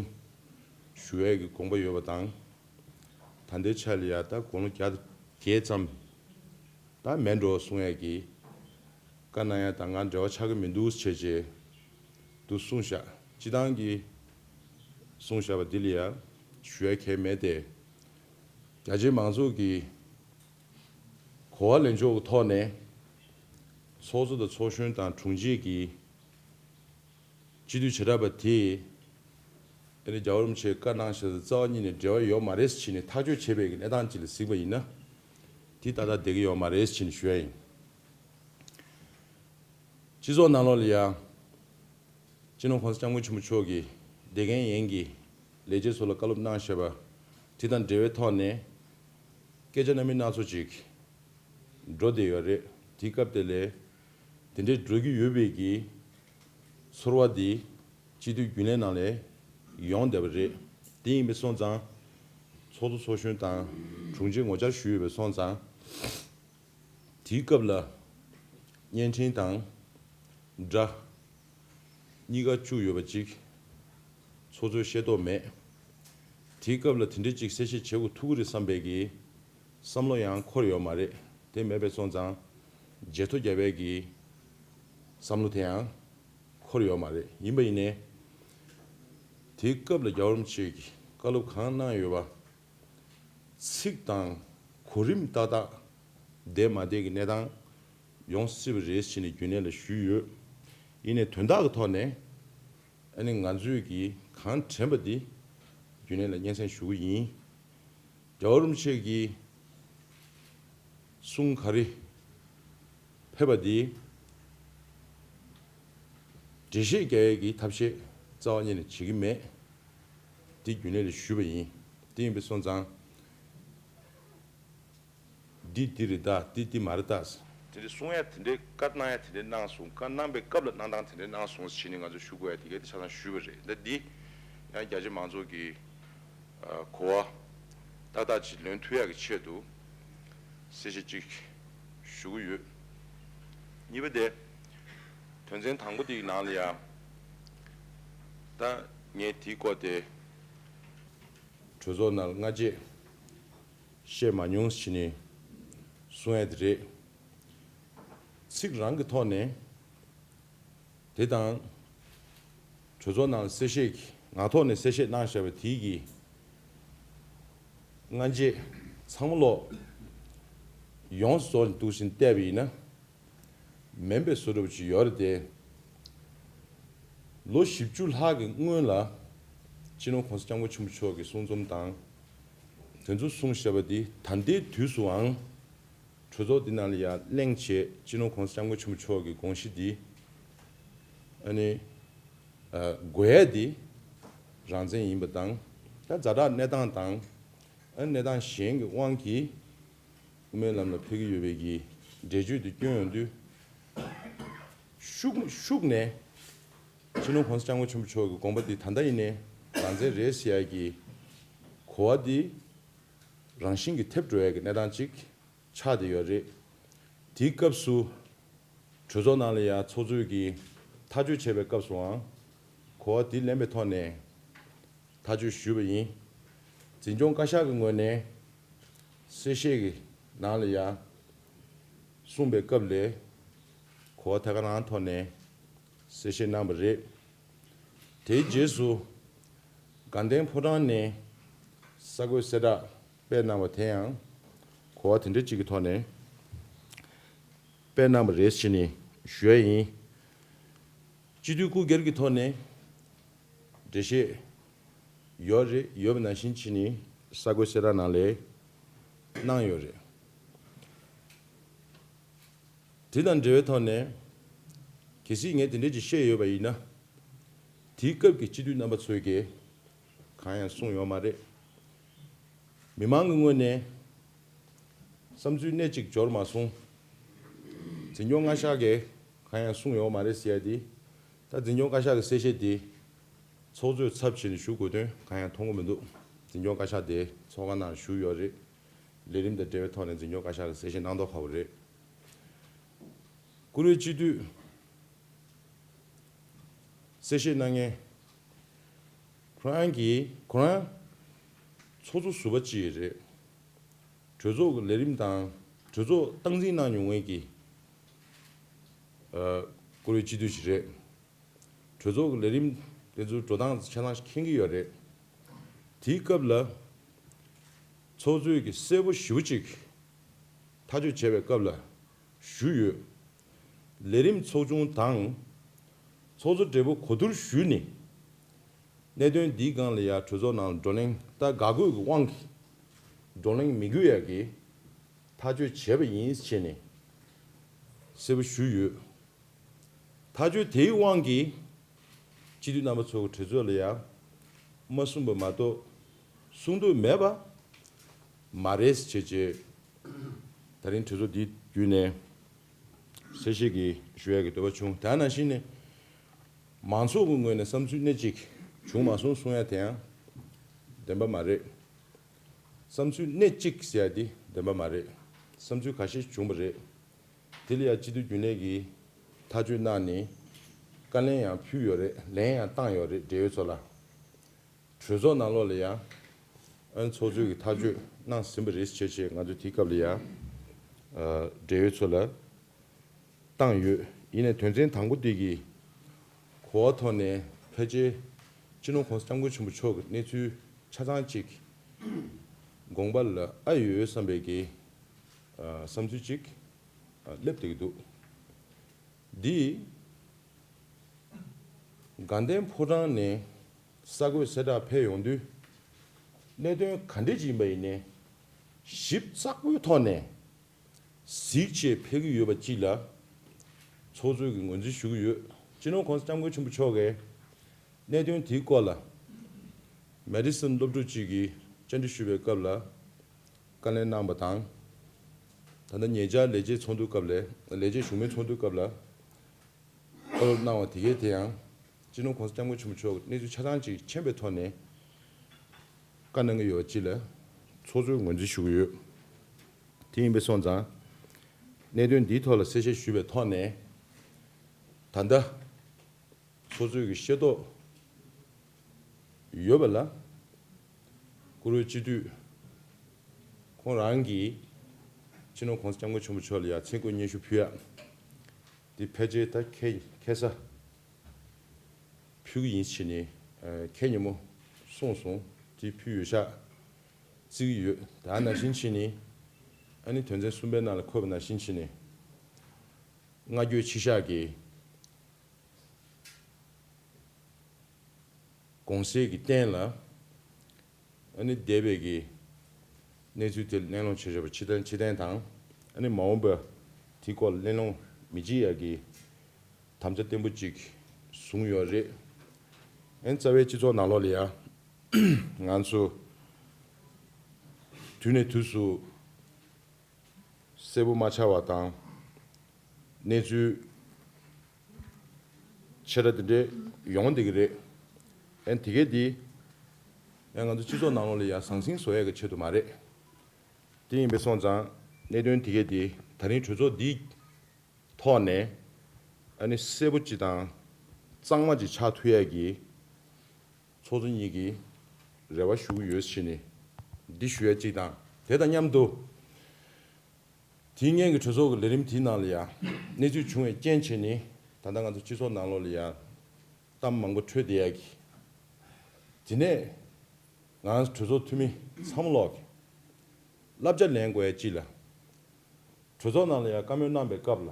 བཞུགས་ཡས་ཀྱི་དགོངས་པ་ཡོད་པ་དང་། ད་ལྟའི་ཆ་ལ་ཡང་ད་དགུང་ལོ་བརྒྱ་དང་བརྒྱད་ཙམ་ད་མེད་འགྲོ་གསུང་ཡས་ཀྱི་བཀའ་གནང་ཡ་དང་ང་འབྲེལ་བ་ཆགས་ཀྱི་མི་འདུག་བྱས་རྗེས་དུ་གསུངས་བཞག་སྤྱི་བཏང་གི་གསུངས་བཞག་པ་འདི་ལ་ཡང་ཞུ་ཡ་གལ་མེད་དེ། རྒྱ་ཆེའི་མང་ཚོགས་ཀྱི་གོ་བ་ལེན་ཕྱོགས་ཀྱི་ཐོག་ནས་ཚོགས་གཙོ་དང་ཚོགས་གཞོན་དང་དྲུང་ཆེ་གི་སྤྱི་འཐུས་བྱེ་བྲག་པ་དེས་ཨ་ནི་རྒྱལ་བ་རིན་པོ་ཆེས་བཀའ་གནང་བཞག་རྩ་བ་ཉིད་ནས་འབྲེལ་བ་ཡོད་མ་རེད་ཟེར་ནས་ཐག་གཅོད་བྱས་པའི་གནས་སྟངས་ཅིག་ལ་གཟིགས་པ་ཡིན་ན། དེ་ཏག་ཏག་བསྡད་ཀྱི་ཡོད་མ་རེད་ཟེར་ནས་ཞུ་ཡ་ཡིན། སྤྱི་ཚོགས་ནང་ལོགས་ལ་ཡང་། སྤྱི་ནོར་༸གོང་ས་༸སྐྱབས་མགོན་ཆེན་པོ་མཆོག་གིས་དེ་གའི་ཡན་གྱི་ལས་བྱེད་ཚོ་ལ་བཀའ་སློབ་གནང་བཞག་པ་དེ་དང་འབྲེལ་བའི་ཐོག་ནས་སྐད་ཆ་སྣ་མིན་སྣ་ཚོགས་ཅིག་འགྲོ་བསྡད་ཡོད་རེད། དེའི་སྐབས་དེ་ལས་དེ་འདྲའི་འགྲོ་གི་ཡོད་པའི་གི་ཚོར་བ་འདི་སྤྱི་འཐུས་རྒྱུན་ལས་ནང་ལས་ཡོང་བསྡད་པ་རེད། དེ་ཡིན་པའི་སོང་ཙང་ཚོགས་གཙོ་ཚོགས་གཞོན་དང་དྲུང་ཆེ་ངོ་བཅར་ཞུས་ཡོད་པའི་སོང་ཙང་། དེའི་སྐབས་ལ་བརྙན་འཕྲིན་དང་སྒྲ་གཉིས་ཀ་བཅུག་ཡོད་པ་ཅིག་ཚོགས་གཙོས་ཤེས་རྟོགས་མེད། དེའི་སྐབས་ལ་དེ་འདྲ་ཅིག་གསལ་བཤད་བྱེད་དགོས་ཐུག་གི་རེད་བསམ་པའི་གི་བསམ་བློ་ཡང་འཁོར་ཡོད་མ་རེད། དེ་མེད་པའི་སོང་ཙང་བརྗེད་ཐོ་རྒྱབ་པའི་གི་བསམ་བློ་དེ་ཡང་འཁོར་ཡོད་མ་རེད། ཡིན་པ་ཡིན་ནའི་དེའི་སྐབས་ལ་རྒྱལ་བ་རིན་པོ་ཆེས་བཀའ་སློབ་གང་གནང་ཡོད་པ། ཚིག་དང་གོ་རིམ་ཏག་ཏག་བསྡད་མ་བསྡད་ཀྱི་གནས་སྟངས་ཡོང་སྲིད་པ་རེད་ཟེར་ནས་རྒྱུན་ལས་ལ་ཞུས་ཡོད། ཡིན་ནའི་དོན་དག་གི་ཐོག་ནས་ཨ་ནི་ང་ཚོས་ཀྱིས་གང་དྲན་པ་འདི་རྒྱུན་ལས་ལ་སྙན་སེང་ཞུ་གི་ཡིན། རྒྱལ་བ་རིན་པོ་ཆེ་གིས་གསུང་ག་རེ་ཕེབས་པ་འདི་འགྲེལ་བཤད་རྒྱག་ཡས་ཀྱི་ཐབས་ཤེས་རྩ་བ་ཉིད་ནས་བྱེད་ཀྱི་མེད། འདི་རྒྱུན་ལས་ལ་ཞུས་པ་ཡིན། དེ་ཡིན་པའི་སོང་ཙང་འདི་འདི་རེད་ད། འདི་འདི་མ་རེད་ད། དེ་འདྲ་གསུང་ཡ་དེ་འདྲའི་བཀའ་གནང་ཡ་དེ་འདྲའི་གནང་སོང་། བཀའ་གནང་པའི་སྐབས་ལ་གནང་སྟངས་དེ་འདྲའི་གནང་སོང་ཟེར་ནས་ང་ཚོས་ཞུ་དགོས་ཡ་དེ་གས་དེ་ཆ་ཚང་ཞུས་པ་རེད། ད་འདི་ཡང་རྒྱ་ཆེ་མང་ཚོགས་ཀྱི་གོ་བ་ཏག་ཏག་ཅིག་ལོན་ཐུབ་ཡག་གི་ཆེད་དུ་གསལ་བཤད་ཅིག་ཞུ་གི་ཡོད། གཉིས་པ་དེ་དོན་ཚན་དང་པོ་དེའི་ནང་ལ་ཡང་ད་ངས་དེའི་སྐོར་དེ་གྲོས་ཚོགས་ནང་ལ་སྔ་རྗེས་བཤད་མ་མྱོང་ཟེར་ནས་གསུང་ཡ་དེ་རེད། ཚིག་རང་གི་ཐོག་ནས་དེ་དང་གྲོས་ཚོགས་ནང་གསལ་བཤད་ཀྱི་ ངག་ཐོག་ནས་གསལ་བཤད་གནང་བཞག་པ་དེའི་གི་སྔ་རྗེས་ཚང་མ་ལོག་ཡོངས་སུ་རྫོགས་འདུག་བཞིན་བལྟས་པ་ཡིན་ན། མིན་པའི་བཟོ་འདྲ་པོ་ཅིག་ཡོད་རེད་དེ། ལོ་བཞི་བཅུ་ལྷག་གི་སྔོན་ལ་སྤྱི་ནོར་༸གོང་ས་༸སྐྱབས་མགོན་ཆེན་པོ་མཆོག་གི་གསུང་རྩོམ་དང་། དེ་ཚོ་གསུངས་བཞག་པ་འདི་ད་ལྟའི་དུས་སུའང་གྲོས་ཚོགས་འདི་ནང་ལ་ཡར་གླེང་བྱས། སྤྱི་ནོར་༸གོང་ས་༸སྐྱབས་མགོན་ཆེན་པོ་མཆོག་གི་དགོངས་གཞི་འདི་ཨ་ནི་ཨ་དགོས་ཡ་འདི་རང་བཙན་ཡིན་པ་དང་། ད་ཛ་དྲག་གནས་སྟངས་དང་ཨ་གནས་སྟངས་གཞན་གྱི་དབང་གིས་དབུ་མའི་ལམ་ལ་ཕེབས་ཀྱི་ཡོད་པའི་གི་འགྲེལ་བརྗོད་དེ་བསྐྱོན་ཡོང་དུས། ཤུགས་ཤུགས་ནས་སྤྱི་ནོར་༸གོང་ས་༸སྐྱབས་མགོན་ཆེན་པོ་མཆོག་གི་དགོངས་པ་འདི་ད་ལྟ་ཡིན་ནའི་རང་བཙན་རེད་ཟེར་ཡ་གི་གོ་བ་འདི་རང་བཞིན་གྱིས་ཐེབས་འགྲོ་ཡ་གི་གནས་སྟངས་ཅིག་ཆགས་བསྡད་ཡོད་རེད། དེའི་སྐབས་སུ་གྲོས་ཚོགས་ནང་ལ་ཡང་ཚོགས་གཙོས་ཀྱིས་ཐག་གཅོད་བྱས་པའི་སྐབས་སུའང་གོ་བ་འདི་ལེན་པའི་ཐོག་ནས་ཐག་གཅོད་ཞུས་པ་ཡིན། འཛིན་སྐྱོང་བཀའ་ཤག་གི་ངོས་ནས་གསལ་བཤད་ཀྱི་ནང་ལ་ཡང་གསུངས་པའི་སྐབས་ལ་གོ་བ་ཐད་ཀར་རང་ཐོག་ནས་གསལ་བཤད་གནང་བ་རེད། དེའི་རྗེས་སུ་དགའ་ལྡན་ཕོ་བྲང་ནས་གསར་འགོད་གསལ་བསྒྲགས་སྤེལ་གནང་བ་དེ་ཡང་གོ་བ་དེ་འདྲ་གཅིག་གི་ཐོག་ནས་སྤེལ་གནང་བ་རེད་ཟེར་ནས་ཞུ་ཡ་ཡིན། སྤྱི་འཐུས་སྐུ་སྒེར་གྱི་ཐོག་ནས་འགྲེལ་བཤད་ཡོད་རེད། ཡོད་པ་ནང་བཞིན་བྱས་ནས་གསར་འགོད་གསལ་བསྒྲགས་ནང་ལ་གནང་ཡོད་རེད། དེ་དང་འབྲེལ་བའི་ཐོག་ནས་གལ་སྲིད་ངས་དེ་འདྲ་ཅིག་བཤད་ཡོད་པ་ཡིན་ན། དེའི་སྐབས་ཀྱི་སྤྱི་འཐུས་རྣམ་པ་ཚོས་ཀྱིས་གང་ཡང་གསུངས་ཡོད་མ་རེད། མི་མང་གི་ངོས་ནས་བསམ་ཚུལ་སྣེ་གཅིག་འབྱོར་མ་སོང་། འཛིན་སྐྱོང་བཀའ་ཤག་གིས་གང་ཡང་གསུངས་ཡོད་མ་རེད་ཟེར་ཡ་དེ། ད་འཛིན་སྐྱོང་བཀའ་ཤག་གི་གསལ་བཤད་དེ་ཚོགས་གཙོས་ཚབ་བྱས་ནས་ཞུ་དགོས་དོན་གང་ཡང་མཐོང་གི་མི་འདུག་འཛིན་སྐྱོང་བཀའ་ཤག་དེ་ཚོགས་ཁང་ནང་བཞུགས་ཡོད་རེད། ལས་རིམ་དང་འབྲེལ་བའི་ཐོག་ནས་འཛིན་སྐྱོང་བཀའ་ཤག་གིས་གསལ་བཤད་གནང་མདོག་ཁ་པོ་རེད། བཀུར་འོས་སྤྱི་འཐུས་གསལ་བཤད་གནང་མཁན་ཁོ་རང་གིས་ཁོ་རང་ཚོགས་གཙོ་ཟུར་པ་གཅིག་རེད། གྲོས་ཚོགས་ཀྱི་ལས་རིམ་དང་གྲོས་ཚོགས་སྟངས་འཛིན་གནང་མྱོང་མཁན་གྱི་ཨ་བཀུར་འོས་སྤྱི་འཐུས་ཤིག་རེད། གྲོས་ཚོགས་ཀྱི་ལས་རིམ་དེ་ཚོའི་འགྲོ་སྟངས་ཆ་ཚང་མཁྱེན་གྱི་ཡོད་རེད། དེའི་སྐབས་ལ་ཚོགས་གཙོས་ཀྱི་གསལ་པོ་ཞེ་པོ་ཅིག་ཐག་གཅོད་བྱས་པའི་སྐབས་ལ་ཞུས་ཡོད། ལས་རིམ་ཚོགས་ཆུང་དང་ཚོགས་གཙོ་སྦྲེལ་པོ་གོ་བསྡུར་ཞུས་ནས། གནད་དོན་འདིའི་སྒང་ལ་ཡ་གྲོས་ཚོགས་ནང་བགྲོ་གླེང་ད་དགག་དགོས་ཀྱི་དབང་གིས་བགྲོ་གླེང་མི་དགོས་ཡ་གི་ཐག་གཅོད་བྱས་པ་ཡིན་ཞེས་ནས་གསལ་པོ་ཞུས་ཡོད། ཐག་གཅོད་དེའི་དབང་གིས་སྤྱི་འཐུས་རྣམ་པ་ཚོ་གི་གྲོས་ཚོགས་ལ་ཡ་མ་གསུངས་པ་མ་གཏོགས་གསུང་འདོད་མེད་པ་མ་རེད་ཅེས་བྱས། ད་རིང་གྲོས་ཚོགས་འདི་བརྒྱུད་ནས་གསལ་བཤད་ཀྱི་ཞུ་ཡ་གི་འདོད་པ་བྱུང་། དེ་ནང་བཞིན་ནས་མང་ཚོགས་ཀྱི་ངོས་ནས་བསམ་ཚུལ་སྣེ་གཅིག་བྱུང་མ་སོང་གསུང་ཡ་དེ་ཡང་བདེན་པ་མ་རེད། བསམ་ཚུལ་སྣེ་གཅིག་ཟེར་ཡ་དེ་བདེན་པ་མ་རེད། བསམ་ཚུལ་ཁ་ཤས་བྱུང་བ་རེད། དེ་ལ་ཡང་སྤྱི་འཐུས་རྒྱུན་ལས་ཀྱིས་ཐག་གཅོད་གནང་ནས་བཀའ་ལན་ཡང་ཕུལ་ཡོད་རེད། ལན་ཡང་བཏང་ཡོད་རེད། འབྲེལ་ཡོད་ཚོ་ལ། གྲོས་ཚོགས་ནང་ལོགས་ལ་ཡང་ཨན་ཚོགས་གཙོས་ཀྱི་ཐག་གཅོད་གནང་ཟིན་པ་རེད་ཅེས་བྱས། ང་ཚོས་དེའི་སྐབས་ལ་ཡང་ཨ་འབྲེལ་ཡོད་ཚོ་ལ་བཏང་ཡོད། ཡིན་ནའི་དོན་ཚན་དང་པོ་དེ་གི་གོ་བ་ཐོག་ནས་ཕལ་ཆེར་སྤྱི་ནོར་༸གོང་ས་༸སྐྱབས་མགོན་ཆེན་པོ་མཆོག་གི་གནས་ཚུལ་ཆ་ཚང་གཅིག་དགོངས་པ་ལ་ཨ་ཡོད་ཡོད་བསམ་པའི་གི་ཨ་བསམ་ཚུལ་གཅིག་ཨ་སླེབས་བསྡད་ཀྱི་འདུག་འདི་དགའ་ལྡན་ཕོ་བྲང་ནས་གསར་འགོད་གསལ་བསྒྲགས་ཕེབས་ཡོང་དུས། གནད་དོན་ག་འདྲ་ཅིག་ཡིན་པ་ཡིན་ནའི་ཞིབ་ཚགས་པོའི་ཐོག་ནས་གཟིགས་བྱས་ཕེབས་ཀྱི་ཡོད་པ་གཅིག་ལ། ཚོགས་གཙོས་ཀྱི་ངོས་འཛིན་ཞུ་གི་ཡོད། སྤྱི་ནོར་༸གོང་ས་༸སྐྱབས་མགོན་ཆེན་པོ་མཆོག་གིས་གནད་དོན་དེའི་སྐོར་ལ་མེ་ཌི་སོན་སློབ་ཕྲུག་ཅིག་གིས་བཅར་འདྲི་ཞུས་པའི་སྐབས་ལ་བཀའ་ལན་གནང་བ་དང་། ད་ལྟ་ཉེ་ཆར་ལས་བྱེད་ཚོགས་འདུ་སྐབས་ལ་ལས་བྱེད་གཞུང་མིན་ཚོགས་འདུ་སྐབས་ལ་བཀའ་སློབ་གནང་བ་དེ་གའི་དེ་ཡང་སྤྱི་ནོར་༸གོང་ས་༸སྐྱབས་མགོན་ཆེན་པོ་མཆོག་གིས་གནས་ཚུལ་ཆ་ཚང་ཅིག་མཁྱེན་པའི་ཐོག་ནས་བཀའ་གནང་གི་ཡོད་ཅིག་ལ་ཚོགས་གཙོས་ངོས་འཛིན་ཞུ་གི་ཡོད། དེ་ཡིན་པས་སོང་ཙང་གནད་དོན་འདིའི་ཐོག་ལ་གསལ་བཤད་ཞུས་པའི་ཐོག་ནས་ད་ལྟ་ཚོགས་གཙོས་ཀྱི་ཤེས་རྟོགས་ཡོད་པ་ལ། བཀུར་འོས་སྤྱི་འཐུས་ཁོང་རང་གིས་སྤྱི་ནོར་༸གོང་ས་༸སྐྱབས་མགོན་ཆེན་པོ་མཆོག་ལ་ཡང་མཚན་བཀོད་སྙན་ཞུ་ཕུལ་ཡ་འདི་ཕལ་ཆེར་ད་ཁེ་ཁེ་ས་ཕུལ་གྱི་ཡིན་ཞེས་ནས་ ཁྱེད་ཉིན་མོ་གསུངས་སོང་། དེ་ཕུལ་ཡོད་ཤག་བརྩི་གི་ཡོད། ད་ནང་བཞིན་བྱས་ནས་ཨ་ནི་དོན་ཚན་གསུམ་པའི་ནང་ལ་འཁོད་པ་ནང་བཞིན་བྱས་ནས་སྔ་འགྱོད་ཆེ་ཤག་གི་དགོངས་སེལ་གྱི་སྟེང་ལ་ཨ་ནི་འདས་པའི་གི་གནས་ཚུལ་དེ་གླེང་སློང་བྱེད་བཞིན་པ་ཕྱིར་འཐེན་ཕྱིར་འཐེན་དང་། ཨ་ནི་མ་འོངས་པ་དེའི་སྐོར་ལ་གླེང་སློང་མི་བྱེད་ཡག་གི་དམ་བཅའ་བརྟན་པོ་ཅིག་བཟུང་ཡོད་རེད། ཨ་ནི་རྩ་བའི་སྤྱི་ཚོགས་ནང་ལོགས་ལ་ཡང་ང་ཚོ་དུས་ནས་དུས་སུ་གསལ་པོ་མ་ཆགས་པ་དང་། གནས་ཚུལ་ཆེ་ཕྲ་དེ་འདྲས་ཡོང་བསྡད་ཀྱི་རེད། ཨ་ནི་དེ་གས་དེ་ཡང་ང་ཚོ་སྤྱི་ཚོགས་ནང་ལོགས་ལ་ཡང་ཟང་ཟིང་བཟོ་ཡག་གི་ཆེད་དུ་མ་རེད། དེ་ཡིན་པས་སོང་ཙང་གནད་དོན་དེ་གས་དེ་ད་རིང་གྲོས་ཚོགས་འདིའི་ཐོག་ནས་ཨ་ནི་གསལ་པོ་ཅིག་དང་གཙང་མ་ཅིག་ཆགས་ཐུབ་ཡག་གི་ཚོགས་གཙོ་གཉིས་ཀྱིས་རེ་བ་ཞུ་གི་ཡོད་ཟེར་ནས་འདི་ཞུ་ཡ་གཅིག་དང་། དེ་དང་མཉམ་དུ་དེའི་སྔོན་གྱི་གྲོས་ཚོགས་ཀྱི་ལས་རིམ་དེའི་ནང་ལ་ཡང་གནས་ཚུལ་བྱུང་བའི་རྐྱེན་བྱས་ནས་ད་ལྟ་ང་ཚོ་སྤྱི་ཚོགས་ནང་ལོགས་ལ་ཡང་གཏམ་མང་པོ་འཕྲོས་བསྡད་ཡ་གི། དེ་ནས་ང་གྲོས་ཚོགས་འཐུས་མི་ཚང་མ་ལོག་གི་བསླབ་བྱ་ལེན་དགོས་ཡ་གཅིག་ལ། གྲོས་ཚོགས་ནང་ལ་ཡང་བཀའ་མོལ་གནང་པའི་སྐབས་ལ་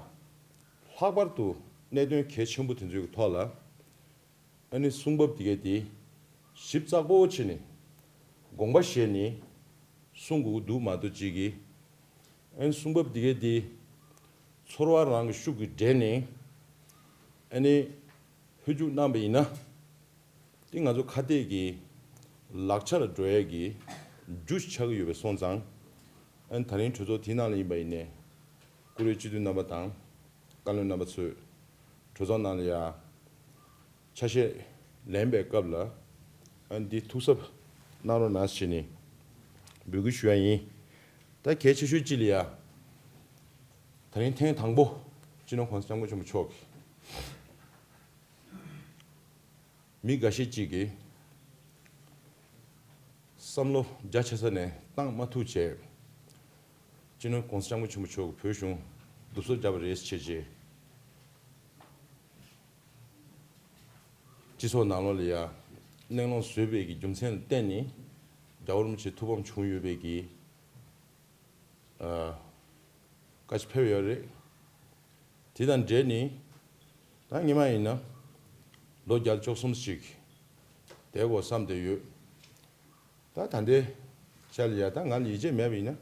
ལྷག་པར་དུ་གནད་དོན་གལ་ཆེན་པོ་དེ་ཚོའི་ཐོག་ལ་ཨ་ནི་གསུང་བབ་དེ་གས་དེ་ཞིབ་ཚགས་པོ་བྱས་ནས་དགོངས་པ་བཞེས་ནས་གསུང་དགོས་ཀྱི་འདུག་མ་གཏོགས་ཅིག་གིས་ཨ་ནི་གསུང་བབ་དེ་གས་དེ་ཚོར་བ་རང་གི་ཤུགས་ཀྱིས་འདྲེས་ནས་ཨ་ནི་ཧོལ་རྒྱུག་གནང་པ་ཡིན་ན། དེ་ང་ཚོ་ཁ་གཏད་ཀྱི་ལག་ཆ་ལ་འགྲོ་ཡས་ཀྱི་རྒྱུ་ཆགས་ཀྱི་ཡོད་པའི་སོང་ཙང་། ཨ་ནི་ད་རིང་གྲོས་ཚོགས་དེའི་ནང་ལ་ཡིན་པ་ཡིན་ནའི་བཀུར་འོས་སྤྱི་འཐུས་རྣམ་པ་དང་བཀའ་བློན་རྣམ་པ་ཚོས་གྲོས་ཚོགས་ནང་ལ་ཡ་ཆ་ཤས་ལེན་པའི་སྐབས་ལ་ཨ་ནི་འདི་ཐུགས་གཟབ་གནང་རོགས་གནང་ཞེས་ནས་འབོད་སྐུལ་ཞུ་ཡ་ཡིན། ད་གལ་ཆེ་ཤོས་གཅིག་ལ་ཡ་ད་རིང་ཐེངས་དང་པོ་སྤྱི་ནོར་༸གོང་ས་༸སྐྱབས་མགོན་ཆེན་པོ་མཆོག་གིས། མི་འགའ་ཤས་ཅིག་གིས་བསམ་བློ་རྒྱ་ཆེ་ས་ནས་བཏང་མ་ཐུབ་བྱས། སྤྱི་ནོར་༸གོང་ས་༸སྐྱབས་མགོན་ཆེན་པོ་མཆོག་གིས་བོད་གཞུང་གདུབ་གསོབ་བརྒྱབ་པ་རེད་ཟེར་བྱས་རྗེས། སྤྱི་ཚོགས་ནང་ལོགས་ལ་ཡ་གླེང་སློང་བཟོས་པའི་གི་རྒྱུ་མཚན་ལ་བརྟེན་ནས་རྒྱལ་བ་རིན་པོ་ཆེ་ཐུགས་ཕམ་བྱུང་ཡོད་པའི་གི་ཨ། བཀའ་ཆ་ཕེབས་ཡོད་རེད། དེ་དང་འབྲེལ་ནས་ད་སྔོན་མ་ཡིན་ན་ལོ་བརྒྱ་དང་བཅུ་གསུམ་ཞིག་བསྡད་དགོས་བསམ་བསྡད་ཡོད། ད་ད་ལྟའི་ཆ་ལ་ཡ་ད་ང་ལ་ཡིད་ཆེས་མེད་པ་ཡིན་ན་ད་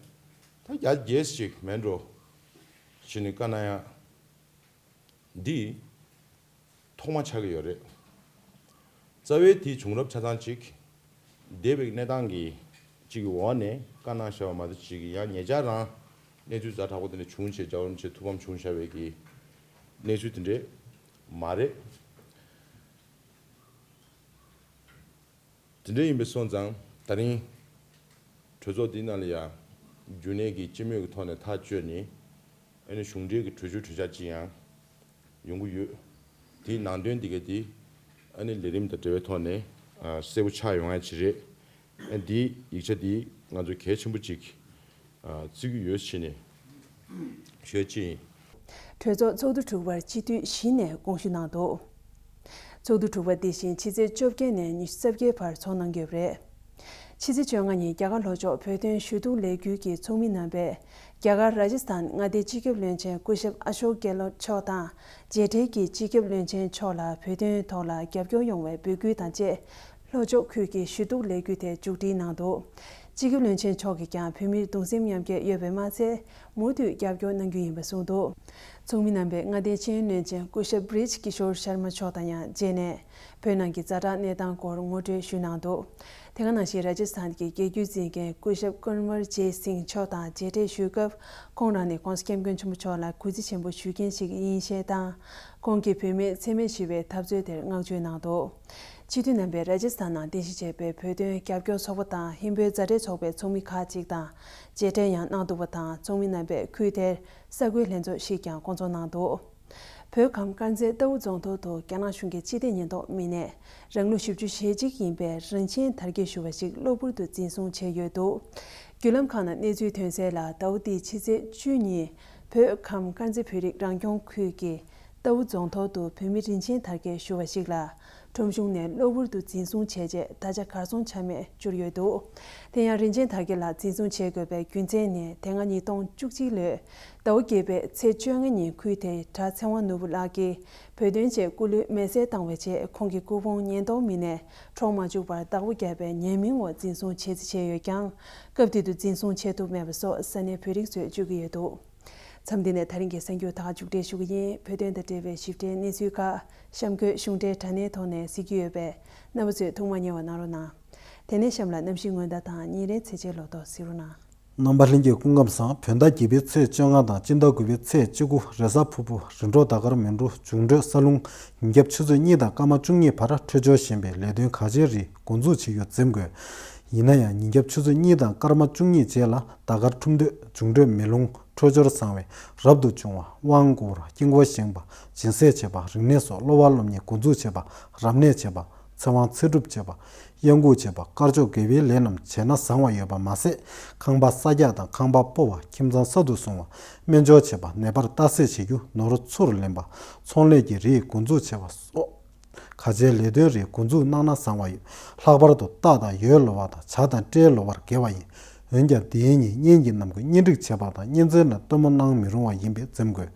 བརྒྱ་བརྒྱད་ཞིག་མེད་འགྲོ་ཞེས་ནས་བཀའ་གནང་ཡ། འདི་ཐོག་མ་ཆགས་ཀྱི་ཡོད་རེད། རྩ་བའི་དེའི་བྱུང་རབས་ཆ་ཚང་ཅིག་འདས་པའི་གནས་སྟངས་ཀྱི་ཅིག་གི་འོག་ནས་བཀའ་གནང་བཞག་པ་མ་གཏོགས་ཅིག་གི་ཡང་ཉེ་ཆར་རང་གནས་ཚུལ་ཛ་དྲག་པོ་དེ་འདྲ་བྱུང་བྱས་རྒྱལ་བ་རིན་པོ་ཆེ་ཐུགས་ཕམ་བྱུང་བཞག་པའི་གི་གནས་ཚུལ་དེ་འདྲས་མ་རེད། དེ་འདྲ་ཡིན་པའི་སོང་ཙང་ད་རིང་གྲོས་ཚོགས་འདིའི་ནང་ལ་ཡང་རྒྱུན་གནས་ཀྱི་སྤྱི་མོས་ཀྱི་ཐོག་ནས་ཐག་གཅོད་ནས་ཨ་ནི་གཞུང་འབྲེལ་གྱི་གྲོས་ཆོད་གྲོས་འཆར་ཅིག་ཡང་ཡོང་གི་ཡོད། དེའི་ནང་དོན་འདི་ག་དེ་ཨ་ནི་ལས་རིམ་དང་འབྲེལ་བའི་ཐོག་ནས་གསལ་པོ་ཆགས་ཡོང་ཡ་ཅིག་རེད། ཨ་འདིའི་ཡིག་ཆ་འདི་ང་ཚོ་གལ་ཆེན་པོ་ཅིག་བརྩི་གི་ཡོད་ཟེར་ནས་ཞུ་ཡ་ཅིག་ཡིན། གྲོས་ཚོགས་ཚོགས་འདུ་དྲུག་པར་སྤྱི་འཐུས་བཞི་ནས་དགོངས་ཞུ་གནང་འདུག་ཚོགས་འདུ་དྲུག་པ་འདི་བཞིན་ཕྱི་ཚེས་བཅོ་བརྒྱད་ནས་ཉི་ཤུ་རྩ་བརྒྱད་བར་ཚོགས་གནང་གི་ཡོད་པ་རེད། ཕྱི་ཚེས་བཅོ་ལྔ་ཉིན་རྒྱ་གར་ལྷོ་ཕྱོགས་བོད་དོན་ཞུ་གཏུག་ལས་འགུལ་གྱི་ཚོགས་མི་རྣམ་པས་རྒྱ་གར་ར་ཇི་སི་ཐན་མངའ་སྡེའི་སྤྱི་ཁྱབ་བློན་ཆེན་སྐུ་ཞབས་ཨ་ཤོག་གེ་ལོ་མཆོག་དང་རྗེས་དྲན་གྱི་སྤྱི་ཁྱབ་བློན་ཆེན་མཆོག་ལ་བོད་དོན་ཐོག་ལ་རྒྱབ་སྐྱོར་ཡོང་བའི་འབོད་སྐུལ་དང་བཅས། ལྷོ་ཕྱོགས་ཁུལ་གྱི་ཞུ་གཏུག་ལས་འགུལ་དེ་མཇུག་སྒྲིལ་གནང་འདུག་སྤྱི་ཁྱབ་བློན་ཆེན་མཆོག་གིས་ཀྱང་བོད་མིར་གདུང་སེམས་མཉམ་སྐྱེད་ཡོད་པས་མ་ཚད། མུ་མཐུད་རྒྱབ་སྐྱོར་གནང་རྒྱུ་ཡིན་པ་གསུངས་འདུག་ཚོགས་མི་རྣམ་པས་མངའ་སྡེའི་ཤེས་ཡོན་བློན་ཆེན་སྐུ་ཞབས་བྷི་རིཇ་ཀི་ཤོར་ཤར་མ་མཆོག་དང་ཡང་མཇལ་ནས། བོད་ནང་གི་ཛ་དྲག་གནས་སྟངས་སྐོར་ངོ་སྤྲོད་ཞུས་གནང་འདུག་དེ་ག་ནང་བཞིན་ར་ཇི་སི་ཐན་གྱི་རྒྱལ་རྒྱུད་འཛིན་མཁན་སྐུ་ཞབས་ཀོན་ཝར་ཇེ་སིང་མཆོག་དང་མཇལ་འཕྲད་ཞུས་སྐབས། ཁོང་རང་ནི་༸གོང་ས་༸སྐྱབས་མགོན་ཆེན་པོ་མཆོག་ལ་གུས་བརྩི་ཆེན་པོ་ཞུ་མཁན་ཞིག་ཡིན་ཞེས་དང་། ཁོང་གིས་བོད་མིར་འཚེ་མེད་ཞི་བའི་འཐབ་རྩོད་དེར་བསྔགས་བརྗོད་གནང་འདུག་སྤྱི་འཐུས་རྣམ་པས་ར་ཇི་སི་ཐན་ནང་རྟེན་གཞི་བྱས་པའི་བོད་དོན་རྒྱབ་སྐྱོར་ཚོགས་པ་དང་ཧིན་བོད་མཛའ་འབྲེལ་ཚོགས་པའི་ཚོགས་མི་ཁག་ཅིག་དང་མཇལ་འཕྲད་ཡང་གནང་འདུག་པ་དང་། ཚོགས་མི་རྣམ་པས་ཁུལ་དེར་ས་ཁུལ་ལྷན་ཚོགས་ཤིག་ཀྱང་བསྐོང་ཚོགས་གནང་འདུག་བོད་ཁམས་དཀར་མཛེས་རྟའུ་རྫོང་ཐོག་ཏུ་རྒྱ་ནག་གཞུང་གི་སྤྱི་བདེ་ཉེན་རྟོག་མི་སྣས་རང་ལོ་བཞི་བཅུ་ཞེ་གཅིག་ཡིན་པའི་རིན་ཆེན་དར་རྒྱས་ཞུ་བ་ཞིག་གློ་བུར་དུ་འཛིན་བཟུང་བྱས་ཡོད་འདུག་བརྒྱུད་ལམ་ཁག་ནང་གནས་ཚུལ་ཐོན་གསལ་ལ། ཟླ་བ་འདིའི་ཕྱི་ཚེས་བཅུ་ཉིན་བོད་ཁམས་དཀར་མཛེས་བོད་རིགས་རང་སྐྱོང་ཁུལ་གྱི་རྟའུ་རྫོང་ཐོག་ཏུ་བོད་མི་རིན་ཆེན་དར་རྒྱས་ཞུ་བ་ཞིག་ལ་ ཁྲོམ་གཞུང་ནས་གློ་བུར་དུ་འཛིན་བཟུང་བྱས་རྗེས་ད་ཆ་གར་སོང་ཆ་མེད་གྱུར་ཡོད་འདུག་དེ་ཡང་རིན་ཆེན་དར་རྒྱས་ལགས་འཛིན་བཟུང་བྱེད་དགོས་པའི་རྒྱུ་མཚན་ནི་དེ་སྔ་ཉིས་སྟོང་བཅུ་གཅིག་ལོའི་ཟླ་བ་བརྒྱད་པའི་ཚེས་བཅོ་ལྔ་ཉིན་ཁུལ་དེའི་གྲྭ་ཚེ་དབང་ནོར་བུ་ལགས་ཀྱིས་བོད་དོན་ཆེད་སྐུ་ལུས་མེར་སྲེག་བཏང་བའི་རྗེས་ཁོང་གི་སྐུ་ཕུང་ཉེན་རྟོག་མི་སྣས་འཕྲོག་མ་བཅུག་པར་བདག་པོ་བརྒྱབ་པའི་ཉེས་མིང་འོག་འཛིན་བཟུང་བྱེད་རྩིས་བྱས་ཡོད་ཀྱང་། སྐབས་དེ་དུ་འཛིན་བཟུང་བྱེད་ཐུབ་མེད་པ་སོགས་ས་གནས་བོད་རིགས་ཚོས་བརྗོད་ཀྱི་ཡོད་འདུག་མཚམས་འདི་ནས་ད་རིང་གི་གསར་འགྱུར་དག་མཇུག་སྒྲིལ་ཞུ་གི་ཡིན། བོད་དོན་དང་འབྲེལ་བའི་ཞིབ་ཕྲའི་གནས་ཚུལ་ཁག་གཤམ་འཁོད་གཞུང་འབྲེལ་དྲ་གནས་ཐོག་ནས་གཟིགས་ཀྱི་ཡོད་པས་རྣམ་པ་ཚོས་ཐུགས་མ་ཉེས་པ་གནང་རོགས་གནང་། དེ་ནས་གཤམ་ལ་གནམ་གཤིས་སྔོན་བརྡ་དང་ཉིན་རེའི་ཚེས་ཆའི་ལོ་ཐོ་གཟིགས་རོགས་གནང་། རྣམ་པ་ལྷན་རྒྱས་སྐུ་ཁམས་བཟང་། བོད་ཟླ་བརྒྱད་པའི་ཚེས་བཅོ་ལྔ་དང་སྤྱི་ཟླ་དགུ་པའི་ཚེས་བཅུ་དགུ་རེས་གཟའ་ཕུར་བུ། རི་འབྲོག་ཟླ་སྐར་མེ་འབྲུག་འབྱུང་འཕྲོད་ས་རླུང་ཉིན་རྒྱབ་ཆུ་ཚོད་གཉིས་དང་སྐར་མ་བཅུ་གཉིས་བར་འཕྲོད་སྦྱོར་ཞན་པས་ལས་དོན་ག་ཆེའི་རིགས་འགོ་འཛུགས་བྱེད་རྒྱུ་འཛེམ་དགོས། ཡིན་ན་ཡང་ཉིན་རྒྱབ་ཆུ་ཚོད་གཉིས་དང་སྐར་མ་བཅུ་གཉིས་རྗེས་ལ་ཟླ་སྐར་འཁྲུག་འདོད་འབྱུང་འཕྲོད་མེ་རླུང་འཕྲོད་སྦྱོར་བཟང་བས་རབ་ཏུ་བྱུང་བ། དབང་བསྐུར་བ། དཀྱིལ་འཁོར་བཞེངས་པ། སྦྱིན་སྲེག་བྱེད་པ། རིག་གནས་སོགས་སློབ་པ་སློབ་གཉེར་འགོ་འཛུགས་བྱེད་པ། རབ་གནས་བྱེད་པ། ཚེ་དབང་ཚེ་སྒྲུབ་བྱེད་པ། གཡང་འགུགས་བྱེད་པ། དཀར་ཕྱོགས་དགེ་བའི་ལས་རྣམས་བྱས་ན་བཟང་བ་ཡོད་པ་མ་ཟད། ཁང་པ་གསར་རྒྱག་དང་ཁང་པ་སྤོ་བ། ཁྱིམ་ཚང་གསར་དུ་བཟུང་བ། སྨན་སྦྱོར་བྱེད་པ། ནད་པར་ལྟ་རྩེད་བྱེད་རྒྱུ། ནོར་ཚུར་ལེན་པ། ཚོང་ལས་ཀྱི་རིགས་འགོ་འཛུགས་བྱེད་པ་སོགས། ག་ཆེའི་ལས་དོན་རིགས་འགོ་འཛུགས་གནང་ན་བཟང་བ་ཡོད། ལྷག་པར་དུ་རྟ་དང་ཡོས་ལོ་བ་དང་བྱ་དང་སྤྲེལ་ལོ་བར་དགེ་བ་ཡིན། འོན་ཀྱང་དེའི་ཉིན་གཉེན་གྱི་རྣམ་ཀུན་གཉེན་སྒྲིག་བྱེད་པ་དང་གཉེན་ཚན་ལ་སྟོན་མོ་གནང་མི་རུང་བ་ཡིན་པས་འཛེམ་དགོས།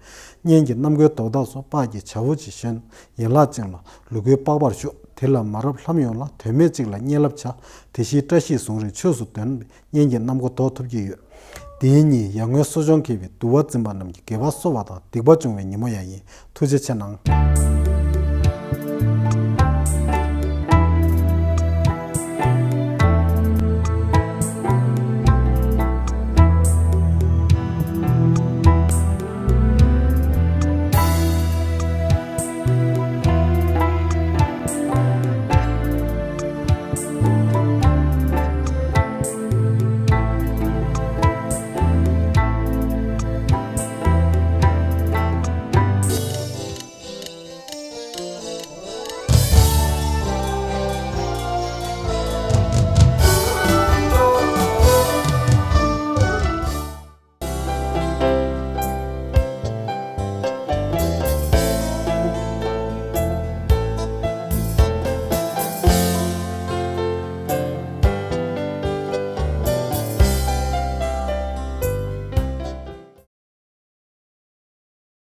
གཉེན་གྱི་རྣམ་ཀུན་དོག་དག་སོགས་པགས་ཀྱི་བྱ་བོ་ཅིག་ཞོན། ཡན་ལག་ཅན་ལ་ལུ་གུའི་པགས་པར་ཞུགས། དེ་ལ་མ་རབས་ལྷམ་ཡོང་ལ་དོན་མེད་ཅིག་ལ་གཉེན་བསླབ་བྱ། དེ་བཞིའི་བཀྲ་ཤིས་བཟུང་རིང་ཆོས་སུ་འདོན། གཉེན་གྱི་རྣམ་ཀུན་དོག་ཐུབ་ཀྱི་ཡོད། དེའི་ཉིན་ཡར་ངོའི་གསོ་སྦྱོང་མཁས་པའི་འདུལ་བ་འཛིན་པ་རྣམས་ཀྱིས་དགེ་བ་གསོ་བ་དང་སྡིག་པ་སྦྱོང་བའི་ཉིན་མོ་ཡང་ཡིན། ཐུགས་རྗེ་ཆེ་གནང་།